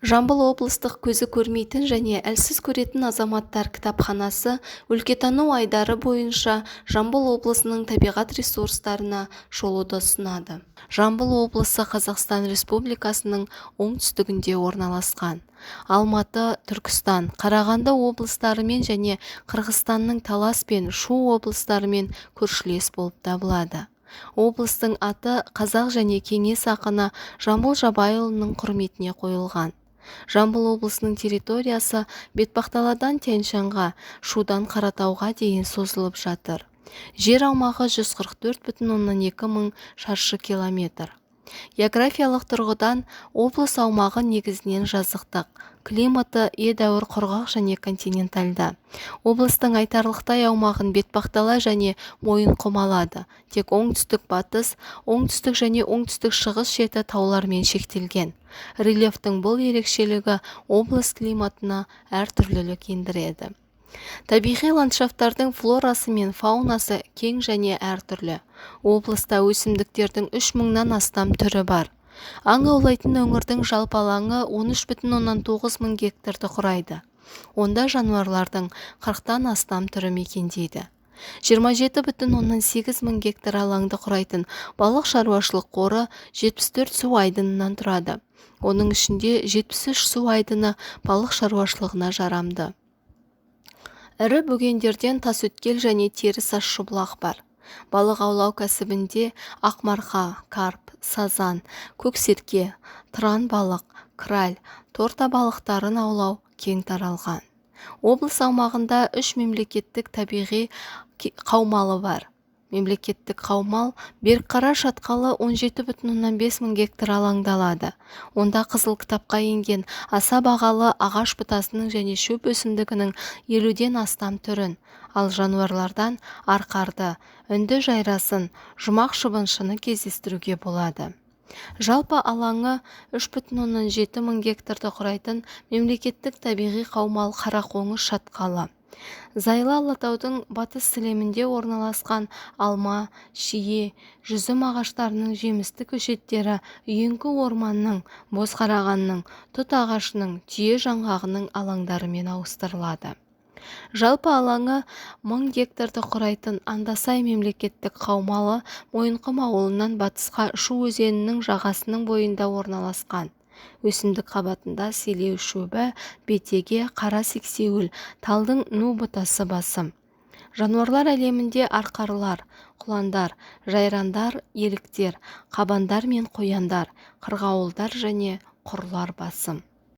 Жамбыл облыстық көзі көрмейтін және әлсіз көретін азаматтар кітапханасы өлкетану айдары бойынша Жамбыл облысының табиғат ресурстарына шолуды ұсынады. Жамбыл облысы Қазақстан Республикасының оңтүстігінде орналасқан. Алматы, Түркістан, Қарағанды облыстарымен және Қырғызстанның Талас пен Шу облыстарымен көршілес болып табылады. Облыстың аты қазақ және кеңес ақыны Жамбыл Жабайұлының құрметіне қойылған. Жамбыл облысының территориясы Бетпақдаладан Тянь-Шаньға, Шудан Қаратауға дейін созылып жатыр. Жер аумағы 144,2 мың шаршы километр. Географиялық тұрғыдан облыс аумағы негізінен жазықтық, климаты едәуір құрғақ және континентальды. Облыстың айтарлықтай аумағын Бетпақдала және Мойынқұм алады, тек оңтүстік-батыс, оңтүстік және оңтүстік-шығыс шеті таулармен шектелген. Рельефтің бұл ерекшелігі облыс климатына әртүрлілік ендіреді. Табиғи ландшафттардың флорасы мен фаунасы кең және әртүрлі. Облыста өсімдіктердің 3000-нан астам түрі бар. Аң аулайтын өңірдің жалпы алаңы 13,9 мың гектарды құрайды. Онда жануарлардың 40-тан астам түрі мекендейді. 27,8 мың гектар алаңды құрайтын балық шаруашылық қоры 74 су айдынынан тұрады. Оның ішінде 73 су айдыны балық шаруашылығына жарамды. Ірі бөгендерден Тасөткел және Теріс Ащыбұлақ бар. Балық аулау кәсібінде ақмарқа, карп, сазан, көксерке, тран балық, краль, торта балықтарын аулау кең таралған. Облыс аумағында үш мемлекеттік табиғи қаумалы бар. Мемлекеттік қаумал Берікқара шатқалы 17,5 мың гектар алаңды алады. Онда қызыл кітапқа енген аса бағалы ағаш бұтасының және шөп өсімдігінің 50-ден астам түрін, ал жануарлардан арқарды, үнді жайрасын, жұмақ шыбыншыны кездестіруге болады. Жалпы алаңы 3,7 мың гектарды құрайтын мемлекеттік табиғи қаумал Қарақоңыз шатқалы. Зайлы Алатаудың батыс сілемінде орналасқан алма, шие, жүзім ағаштарының жемісті көшеттері үйеңкі орманның, бозқарағанның, тұт ағашының, түйе жаңғағының алаңдарымен ауыстырылады. Жалпы алаңы 1000 гектарды құрайтын Андасай мемлекеттік қаумалы Мойынқұм ауылынан батысқа Шу өзенінің жағасының бойында орналасқан. Өсімдік қабатында селеу шөбі, бетеге, қара сексеуіл, талдың ну бұтасы басым. Жануарлар әлемінде арқарлар, құландар, жайрандар, еліктер, қабандар мен қояндар, қырғауылдар және құрлар басым.